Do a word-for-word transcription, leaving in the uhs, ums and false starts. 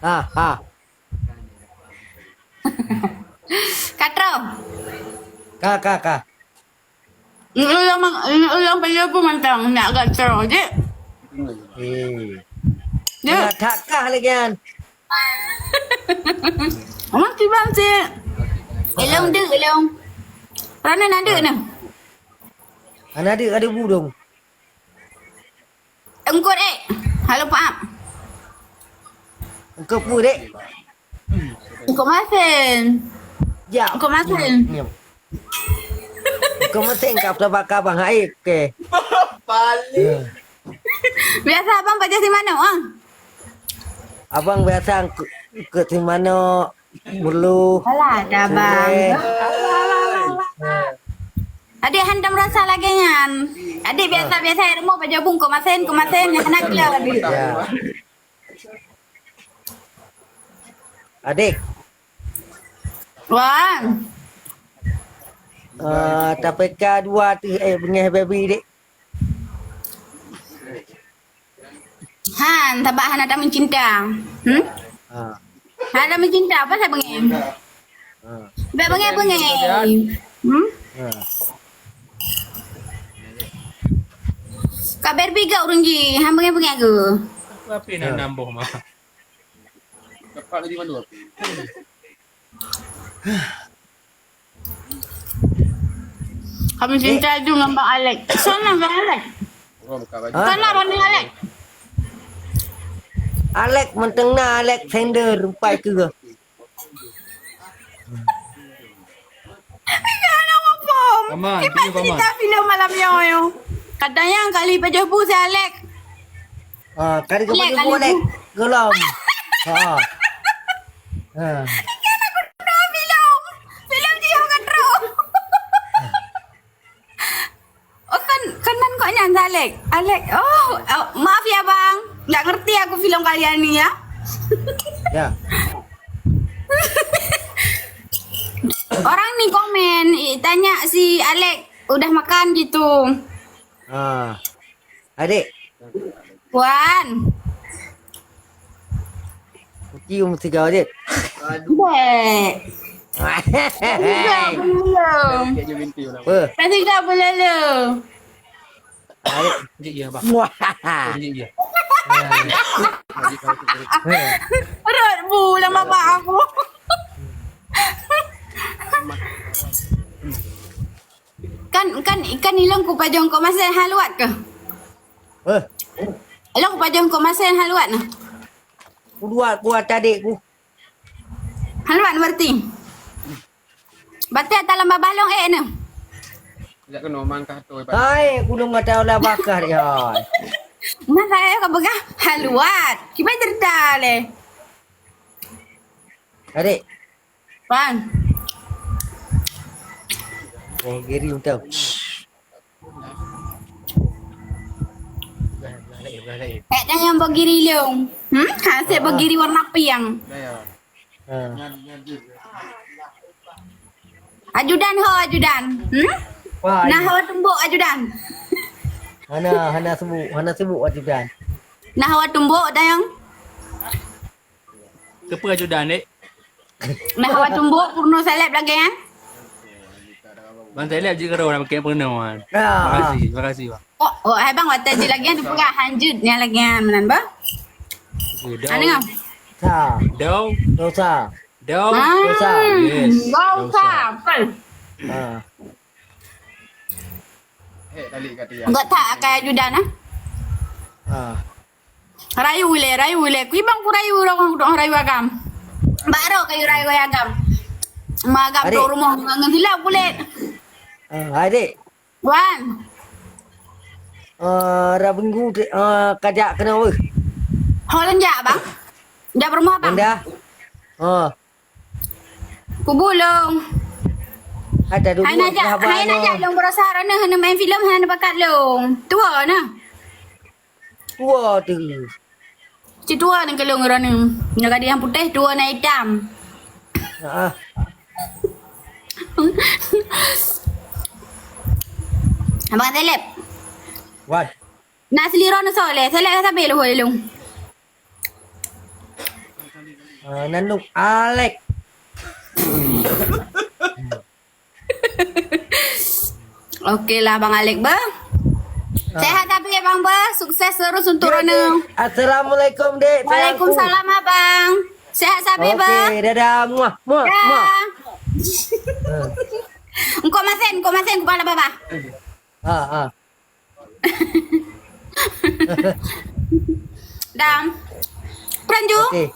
Ha, ha. Ka troh. Ka, ka, ka. Ulôn, ulôn payah pun mantong, nak agak troh, jeh. Eh. Jeh. Nak that kah lagi, kan? Mak kiban si. Ilong deuk, ilong. Rana na deuk na. Ana deuk ada budong. Engkot eh. Halo, Pak. Engkot pu, Dek. Engkot masen. Ya. Engkot masen. Ya. Engkot masen kap tabaka bang hai ke. Paling. Biasa abang pakai si manok ah. Abang biasa ke, ke si manok. Bulu. Alah, dah, Bang. Sireh. Adik hantom rasa lagèe nyan. Adik biasa-biasa di rumoh baju bungkôh masen, kôh masen, nyan hana kila adik. Ya. Adik. Wan. Eh, tapeka dua tu, eh, bengeh baby, Dik. Han, sabab hana tamu cinta. Hmm? Ha. Hana tamu cinta, apa saya bengeng? Ha. Bek bengeng-bengeng. Hmm? Ha. Kak Barbie gak urung ji, han bengeng-bengeng ke? Tapi nak nambah mah. Dapat lagi mana? Kami cinta tu ngon Bang Alex. Sana Bang Alex. Ha? Sana Bang Alex. Alex mantong na Alex sender rupai ke. Jangan ngomong. Paman, kita cerita filem malam nyoe. Kadang yang kali pajoh bu si Alex. Ah, kali ke Alex, pajoh bu kali Alex. Gelom. Ha. Ha. Filem. Filem jih yang ketrok. Oh, kan, kan nan kok nyan, Alex? Alex, oh, oh, maaf ya, Bang. Nggak ngerti aku film kalian nih ya. Ya. Orang nih komen, i-, tanya si Alex, "Udah makan?" gitu. Ah. Adik. Wan. Cium tiga adik. Dek. Tiga belum. Apa? Dah tiga belum. Adik. Cik ya, Bang. Wah. Cik ya. Perut bu lama bak aku. Kan, kan, kan ilong ku pajong kok masih haluat ke? Eh. Ilong ku pajong kok masih haluat nah. Kuduat kuat adik ku. Haluat berarti. Berarti dalam babah long eh nah. Tidak kena mangkah tu. Hai, gunung ada olah bakar ya. Nah saya kau pegang haluat. Gimana cerita leh? Adik. Pan. Oh, giri udah. Eh, dah yang bagiri long. Hmm? Hasil bagiri warna piang. Ha. Ajudan ho, ajudan. Hmm? Wah, nah, ho tumbuk ajudan. Hana, hana sebut, hana sebut ajudan. Nah, ho tumbuk, dayang. Kepa ajudan, dek? Nah, awak tumbuk purno seleb lagi kan? Bang seleb je karo nak pakai purno kan. Ya. Makasih, makasih bang. Oh, oh, hai bang, watèe je lagi kan dipeugah hanjut nya lagi kan menan bah. Okey, dah. Anu ngam? Sa. Dau. Dosa. Dau. Ah, dosa. Yes. Dosa. Apa? Ha. Enggak tak akan ajudan ah. Ha. Rayu le, rayu le. Kui bang ku rayu orang dok rayu agam. Baru kayu rayu agam. Ma agam dok rumah ngan silap kulit. Ah, adik. Wan. Ah, Rabu Minggu dek, ah, kajak kena weh. Ho lenjak bang. Jak rumah bang. Dah. Ah. Kubulong. Ada duduk. Hai najak, hai najak long berasa rana hana main filem hana bakat long. Tua nah. Tua tu. Cik tua ni kalau ngerana. Nak ada yang putih, tua nak hitam. Ha. Abang Telep. Wan. Nak seliro nak soleh. Soleh dah sampai lu holong. Ah, nan lôn Alex. Oke lah Bang Alex beuh. Sehat sabe Bang beuh, sukses terus untuk Rona. Assalamualaikum dek. Waalaikumsalam Abang. Sehat sabe beuh. Oke, dadah. Muah, muah, muah. Engkau masen, engkau masen kepala baba. Ha, ha. Dam. Peranju. Oke.